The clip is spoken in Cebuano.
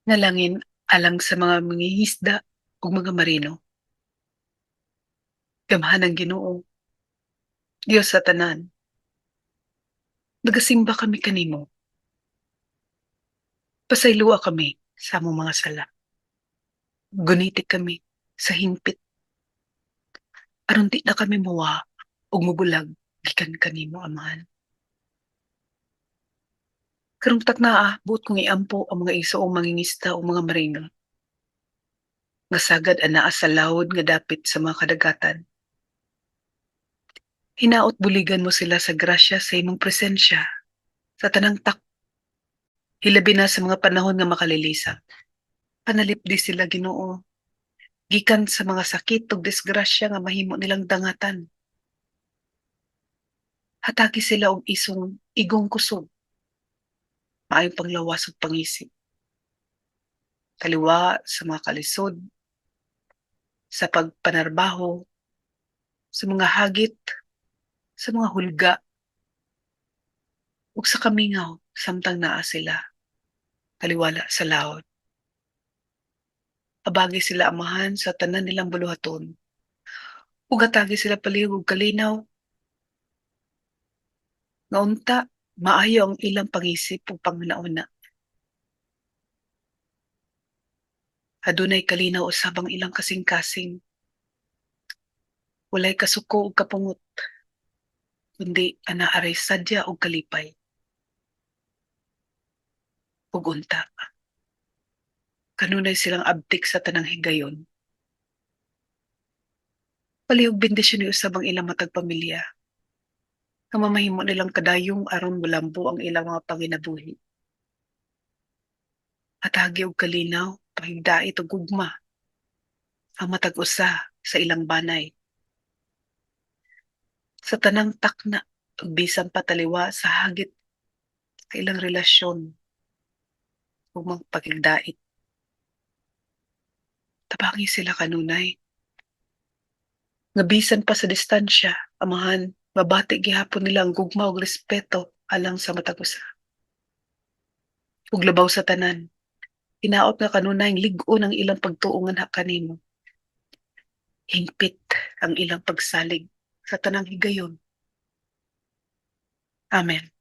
Nalangin alang sa mga mangingisda ug mga marino. Gamhanang Ginoo, Dios sa tanan, nagasimba kami kanimo. Pasayloa kami sa among mga sala. Guniti kami sa hingpit aron di na kami muwa ug mubulag gikan kanimo, Amahan. Karong taknaa, buot kong iampo ang mga igsoong mangingisda ug mga marino nga sagad anaa sa lawod nga dapit sa mga kadagatan. Hinaot buligan mo sila sa grasya sa imong presensya sa tanang tak, hilabi na sa mga panahon nga makalilisa. Panalipdi sila, Ginoo, gikan sa mga sakit ug disgrasya nga mahimo nilang dangatan. Hatagi sila og isong igong kusog, maayong panglawas ug pangisip, taliwa sa mga kalisod, sa pagpanarbaho, sa mga hagit, sa mga hulga, ug sa kamingaw samtang naa sila taliwala sa lawod. Abagi sila, Amahan, sa tanan nilang buluhaton. Ug hatagi sila palihog og kalinaw nga unta maayo ang ilang pangisip ug panghuna-huna. Adunay kalinaw usab ang ilang kasing-kasing. Walay kasuko ug kapungot, kundi anaa ray sadya ug kalipay. Ug unta kanunay silang abtik sa tanang higayon. Palihog bendisyoni usab ang ilang matag pamilya nga mamahimo nilang kadayong aron molambo ang ilang mga panginabuhi. Hatagi og kalinaw, pahigdait ug gugma ang matag usa sa ilang banay. Sa tanang takna ug bisan pa taliwa sa hagit sa ilang relasyon ug mga paghigdait. Tabangi sila kanunay nga bisan pa sa distansya, Amahan, mabati gihapon nila ang gugma ug respeto alang sa matag usa. Ug labaw sa tanan, hinaot nga kanunayng lig-on ang ilang pagtuo nganha kanimo. Hingpit ang ilang pagsalig sa tanang higayon. Amen.